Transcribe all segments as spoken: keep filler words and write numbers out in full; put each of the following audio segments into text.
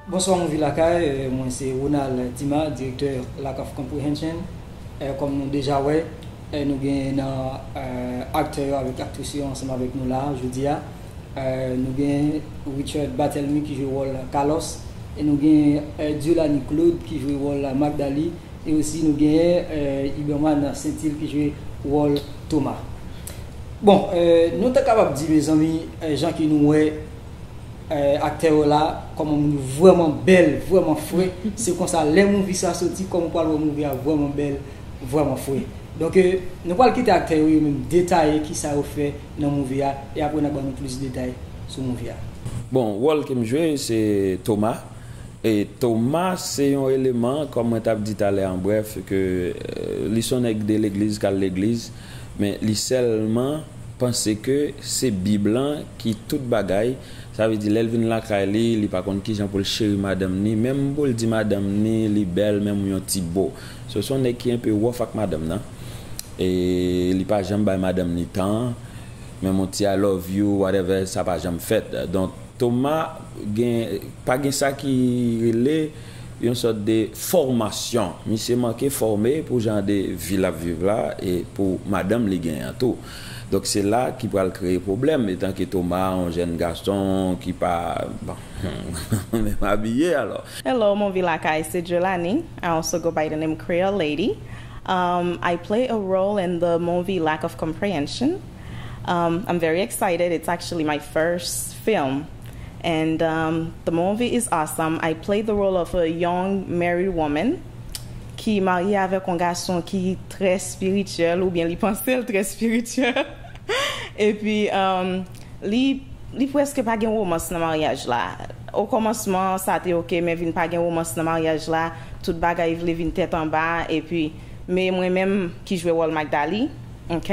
Bonswa Movie Lakay, euh, mwen se Ronald Dima, direktè Lack of Comprehension. Euh, kòm nou deja wè, euh, nou gen nan euh, aktè yo avèk aktris yo ansanm avèk nou la jodi a. Euh, nou gen Richard Batelmy ki jwe wòl Carlos, e nou gen euh, Diolany Claude ki jwe wòl Magdalie, e osi nou gen euh, Iberman Saintil ki jwe wòl Thomas. Bon, euh, nou ta kapab di, mezanmi, euh, jan ke nou wè euh, aktè yo la, kòman moun yo vrèman bèl, vrèman fre. Se konsa, lè movie sa soti, kòman ou pral wè movie a vrèman bèl, vrèman fre. Donk, euh, nou pral kite aktè yo, yo menm detaye kisa yo fè nan movie a, e apre n a ban nou plis detay sou movie a. Bon, wòl ke m jwe, se Thomas. E Thomas se yon eleman, kòm mwen t ap di talè an brèf, ke euh, li se yon nèg de legliz, k al legliz, men li sèlman panse ke se Bib lan ki tout bagay. Sa vle di, lè l vin lakay li, li pa konn kijan pou l cheri madanm ni, menm pou l di madanm ni li bèl, menm yon ti bo. So, se yon nèg ki enpe wòf ak madanm nan. E li pa janm bay madanm ni tan, menm yon ti I love you, whatever, sa pa janm fèt. Donk, Thomas gen, pa gen sa ki rele yon sòt de fòmasyon. Misye manke fòme pou jan de vi l ap viv la e pou madanm li genyen an tou. Donk, se la ki pral kreye pwoblèm, etanke Thomas, yon jèn gason ki pa, bon, menm abiye alò. Hello, Movie Lakay, se Jelani. I also go by the name Creole Lady. Um, I play a role in the movie Lack of Comprehension. Um, I'm very excited. It's actually my first film. And um, the movie is awesome. I play the role of a young married woman ki marye avèk yon gason ki trè espirityèl, oubyen li panse l trè espirityèl. Epi um, li li prèske pa gen womans nan maryaj la. O kòmansman, sa te oke, men vin pa gen womans nan maryaj la, tout bagay vle vin tèt anba, epi, men mwen menm ki jwe wòl Magdalie, ok,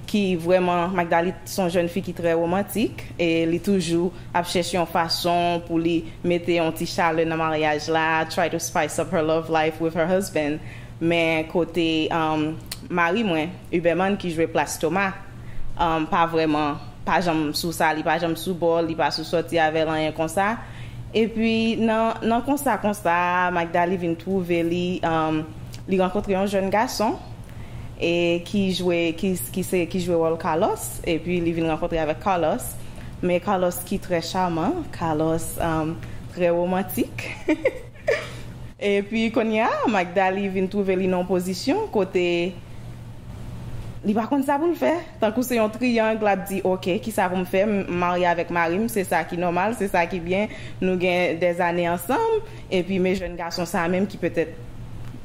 ki vrèman, Magdalie se yon jèn fi ki trè womantik, e li toujou ap chèche yon fason pou li mete yon ti chalè nan maryaj la, try to spice up her love life with her husband. Men kote um, mari mwen, Uberman ki jwe plas Thomas, um, pa vrèman, pa janm sou sa, li pa janm sou bò, li pa sou sòti avè l, anyen konsa. Epi nan, nan konsa konsa, Magdalie vin twouve li, um, li rankontre yon jèn gason e ki jwe, ki, ki se, ki jwe wòl Carlos, epi li vin rankontre avèk Carlos. Men Carlos ki trè chaman, Carlos um, trè womantik. Epi kounye a, Magdalie vin twouve li nan yon pozisyon kote li pa konn sa pou l fè. Tankou se yon triyang, l ap di, oke, kisa pou m fè? M marye avèk mari m, se sa ki nòmal, se sa ki byen. Nou gen dèzane ansanm, epi men jèn gason sa a menm ki petèt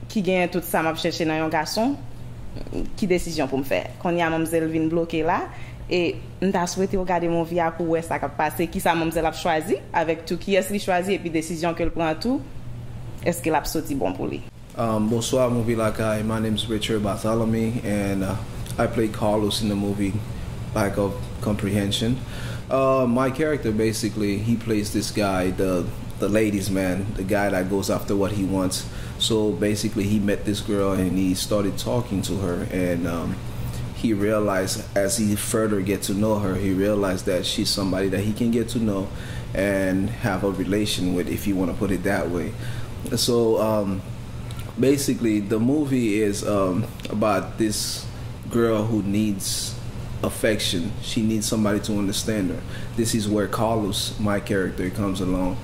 ki genyen tout sa m ap chèche nan yon gason, ki desizyon pou m fè? Kounye a manmzèl vin bloke la, e m ta swete w gade movie a pou w wè sa k ap pase, kisa manmzèl ap chwazi, avèk tou kiyès li chwazi, epi desizyon ke l pran tou, èske l ap soti bon pou li? Um, bonsoir, Movie Lakay. My name is Richard Bartholomew, and uh, I play Carlos in the movie Lack of Comprehension. Uh, my character basically he plays this guy, the the ladies man, the guy that goes after what he wants. So basically, he met this girl and he started talking to her, and um, he realized as he further get to know her, he realized that she's somebody that he can get to know and have a relation with, if you want to put it that way. So um, basically, the movie is um, about this girl who needs affection. She needs somebody to understand her. This is where Carlos, my character, comes along.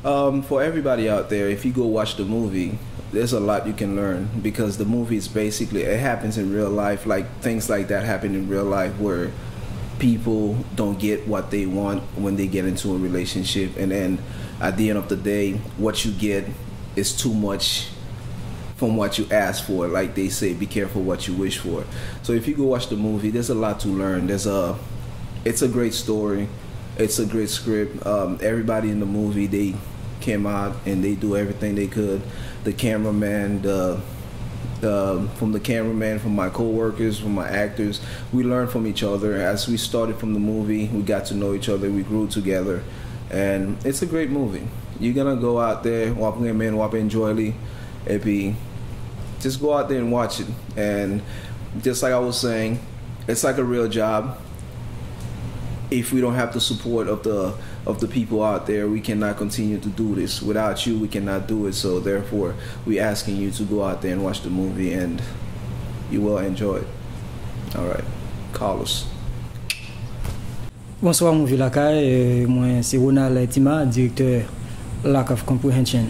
Um, for everybody out there, if you go watch the movie, there's a lot you can learn because the movie is basically, it happens in real life. Like, things like that happen in real life where people don't get what they want when they get into a relationship, and then at the end of the day, what you get is too much from what you ask for. Like they say, be careful what you wish for. So if you go watch the movie, there's a lot to learn. There's a, it's a great story. It's a great script. Um, everybody in the movie, they came out and they do everything they could. The cameraman, the um, from the cameraman, from my co-workers, from my actors, we learned from each other. As we started from the movie, we got to know each other. We grew together, and it's a great movie. You're gonna go out there, w ap renmen, w ap enjoy li, epi just go out there and watch it. And just like I was saying, it's like a real job. If we don't have the support of the of the people out there. We cannot continue to do this. Without you, we cannot do it. So therefore, we asking you to go out there and watch the movie, and you will enjoy it. All right. Carlos. Bonswa Movie Lakay, euh, mwen se Ronald Tima, direktè Lack of Comprehension.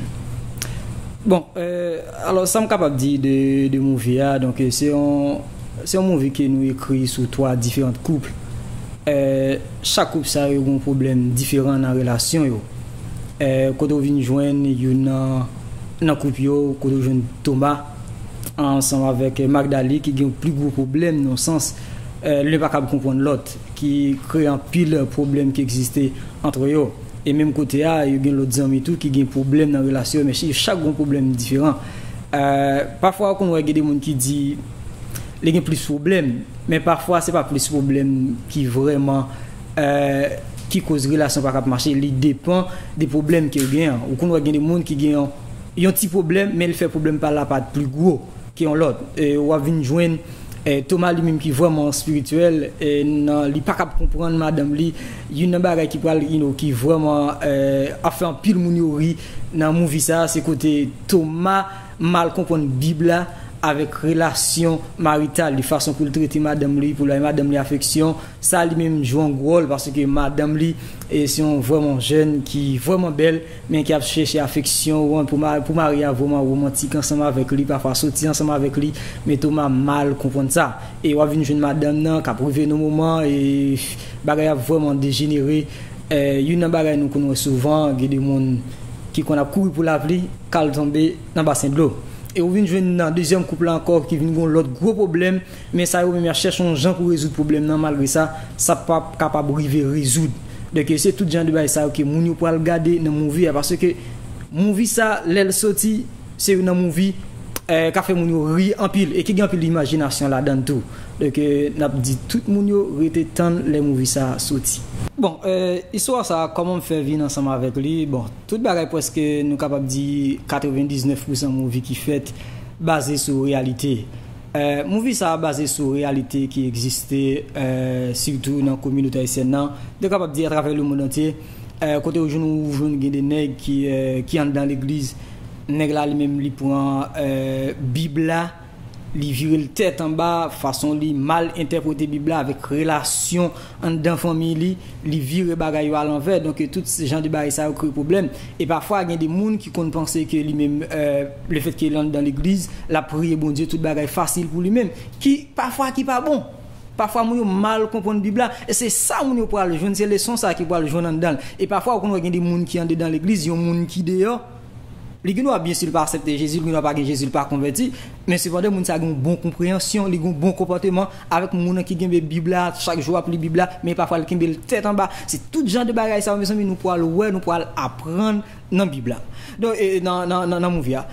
Bon, euh, alò sa m kapab di de, de movie a, donk euh, se yon, se yon movie ke nou ekri sou twa diferan koup. Euh, chak koup sa yo gen yon pwoblèm diferan nan relasyon yo. Euh, kote w vin jwenn youn nan, nan koup yo, kote w jwenn Thomas ansanm avèk Magdalie ki gen yon pli gwo pwoblèm nan sans euh, len pa kab konprann lòt, ki kreye anpil pwoblèm ki egziste antre yo. E menm kote a, yo gen lòt zanmi tou ki gen pwoblèm nan relasyon yo, men chak gen yon pwoblèm diferan. Euh, pafwa ou konn wè gen de moun ki di li gen plis pwoblèm, men pafwa se pa plis pwoblèm ki vrèman euh, ki koz relasyon pa kab mache, li depan de pwoblèm ke yo gen an. Ou konn wè gen de moun ki gen yon, yon ti pwoblèm, men li fè pwoblèm pa la pa t pli gwo ke yon lòt. E w ap vin jwenn eh, Thomas li menm ki vrèman espirityèl, eh, nan, li pa kab konprann madanm li. Youn nan bagay ki pral, you know, ki vrèman eh, ap fè anpil moun yo ri nan movie sa, se kote Thomas mal konprann Bib la avèk relasyon marital li, fason pou l trete madanm li, pou l bay madanm li afeksyon. Sa li menm jwe yon gwo wòl paske madanm li e se yon vrèman jèn ki vrèman bèl, men ki ap chèche afeksyon, pou, ma, pou mari a vrèman womantik ansanm avèk li, pafwa soti ansanm avèk li, men Thomas mal konprann sa. E w ap vin jwenn madanm nan k ap rive nan moman e bagay ap vrèman dejenere. Eh, youn nan bagay nou konn wè souvan, gen de moun ki konn ap kouri pou lapli, k al tonbe nan basen dlo. E ou vin jwenn nan dezyèm koup la ankò ki vin gen yon lòt gwo pwoblèm, men sa yo menm y ap chèche yon jan pou rezoud pwoblèm nan, malgre sa, sa p ap kapab rive rezoud. Donk, se tout jan de bagay sa yo ke moun yo pral gade nan movie a, paske movie sa, lè l soti, se youn nan movie eh, k ap fè moun yo ri anpil e ki gen anpil imajinasyon ladan l tou. Donk, eh, n ap di tout moun yo rete tann lè movie sa a soti. Bon, eh, istwa sa a, kòman m fè vin ansanm avèk li? Bon, tout bagay prèske nou kapab di katrevendiznèf pousan movie ki fèt baze sou reyalite. Eh, movie sa a baze sou reyalite ki egziste, eh, sitou nan kominote ayisyèn nan. Nou kapab di atravè lemonn antye, eh, kote ou jwenn, ou jwenn gen de nèg ki, eh, ki anndan legliz. Nèg la li menm li pran eh, Bib la, li vire l tèt anba, fason li mal entèprete Bib la avèk relasyon anndan fanmi li, li vire bagay yo alanvè. Donk tout jan de bagay sa yo kreye pwoblèm. E pafwa gen de moun ki konn panse ke li menm eh, lefètke l anndan legliz, l ap priye Bondye, tout bagay fasil pou li menm. Ki pafwa ki pa bon. Pafwa moun yo mal konprann Bib la, e se sa moun yo pral jwenn, se leson sa ki pral jwenn anndan l. E pafwa ou konn wè gen de moun ki andedan legliz, yon moun ki deyò, li gen dwa byen si l pa aksepte Jezi, li gen dwa pa gen Jezi, li pa konvèti, men sepandan moun sa gen yon bon konpreyansyon, li gen yon bon konpòteman avèk moun nan ki kenbe Bib la, chak jou ap li Bib la, men pafwa l kenbe l tèt anba. Se tout jan de bagay sa yo, mezanmi, nou pral wè, nou pral aprann nan Bib la. Donk, e, nan, nan, nan, nan movie a.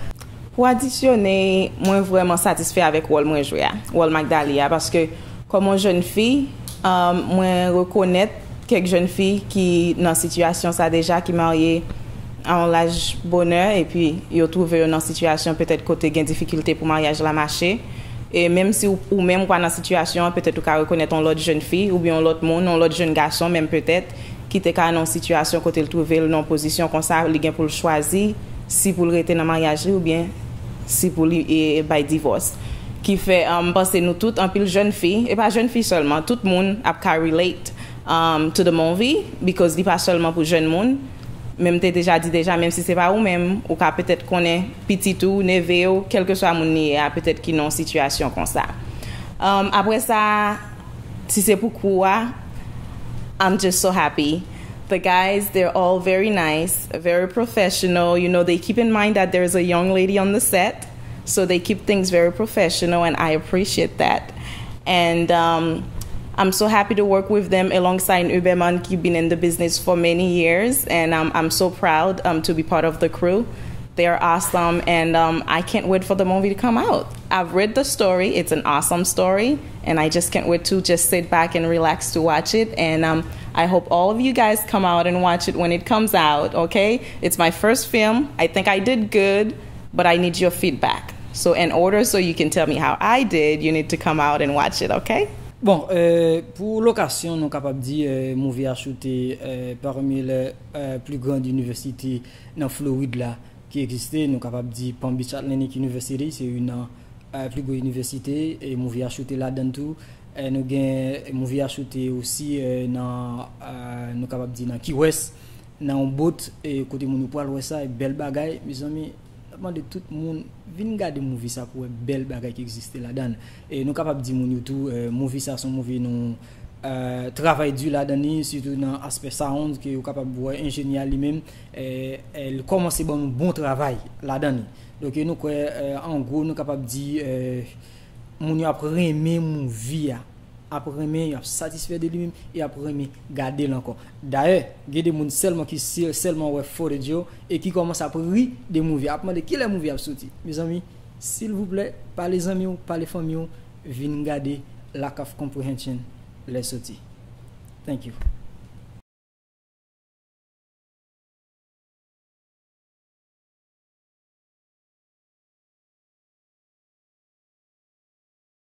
Pou adisyone, mwen vrèman satisfè avèk wòl mwen jwe a, wòl Magdalie a, paske kòm yon jèn fi, um, mwen rekonèt kèk jèn fi ki nan sitiyasyon sa deja, ki marye a yon laj bonè, epi yo twouve yo nan sitiyasyon petèt kote gen difikilte pou maryaj la mache. E menm si ou, ou menm ou pa nan sitiyasyon an, petèt ou ka rekonèt yon lòt jèn fi, oubyen yon lòt moun, yon lòt jèn gason menm petèt, ki te ka nan yon sitiyasyon kote l twouve l nan yon pozisyon konsa, li gen pou l chwazi si pou l rete nan maryaj li oubyen si pou li e, e bay divòs. Ki fè, um, m panse nou tout, anpil jèn fi, e pa jèn fi sèlman, tout moun ap ka relate, um, to the movie, because li pa sèlman pou jèn moun. Men m te deja di deja, menm si se pa ou menm, ou ka petèt konnen pitit ou, neve w, kèlkeswa moun li ye a, petèt ki nan yon sitiyasyon konsa. Um, apre sa, si se pou crew a, I'm just so happy. The guys, they're all very nice, very professional. You know, they keep in mind that there's a young lady on the set, so they keep things very professional, and I appreciate that. And um, I'm so happy to work with them alongside Uberman, ki been in the business for many years, and um, I'm so proud, um, to be part of the crew. They are awesome, and um, I can't wait for the movie to come out. I've read the story, it's an awesome story, and I just can't wait to just sit back and relax to watch it. And um, I hope all of you guys come out and watch it when it comes out, okay? It's my first film. I think I did good, but I need your feedback. So, in order so you can tell me how I did, you need to come out and watch it, okay? Bon, euh, pou lokasyon, nou kapab di euh, movie a choute euh, parmi les euh, plus grandes universités nan Florid la ki egziste. Nou kapab di Palm Beach Atlantic University, se youn nan euh, pli gwo inivèsite, e movie a choute ladan tou. Euh, nou gen movie a choute osi euh, nan, euh, nou kapab di nan Key West, nan yon boat, e kote moun yo pral wè sa, e bèl bagay, mezanmi. Mande tout moun vin gade movie sa pou wè bèl bagay ki egziste ladan. E nou kapab di moun yo tou, euh, movie sa se yon movie nou euh, travay di ladan li, sitou nan aspè sound, ke ou kapab wè enjenyè a li menm, euh, euh, l kòmanse ban nou bon travay ladan li. Donk nou kwè, euh, an gwo, nou kapab di euh, moun yo ap renmen movie a, ap renmen, y ap satisfè de li menm, e ap renmen gade l ankò. Dayè, gen de moun sèlman ki si- sèlman wè footage yo e ki kòmanse ap ri de movie a, ap mande kilè movie ap soti. Mezanmi, silvouplè, pale zanmi w, pale fanmi w, vin gade Lack of Comprehension lè soti. Thank you.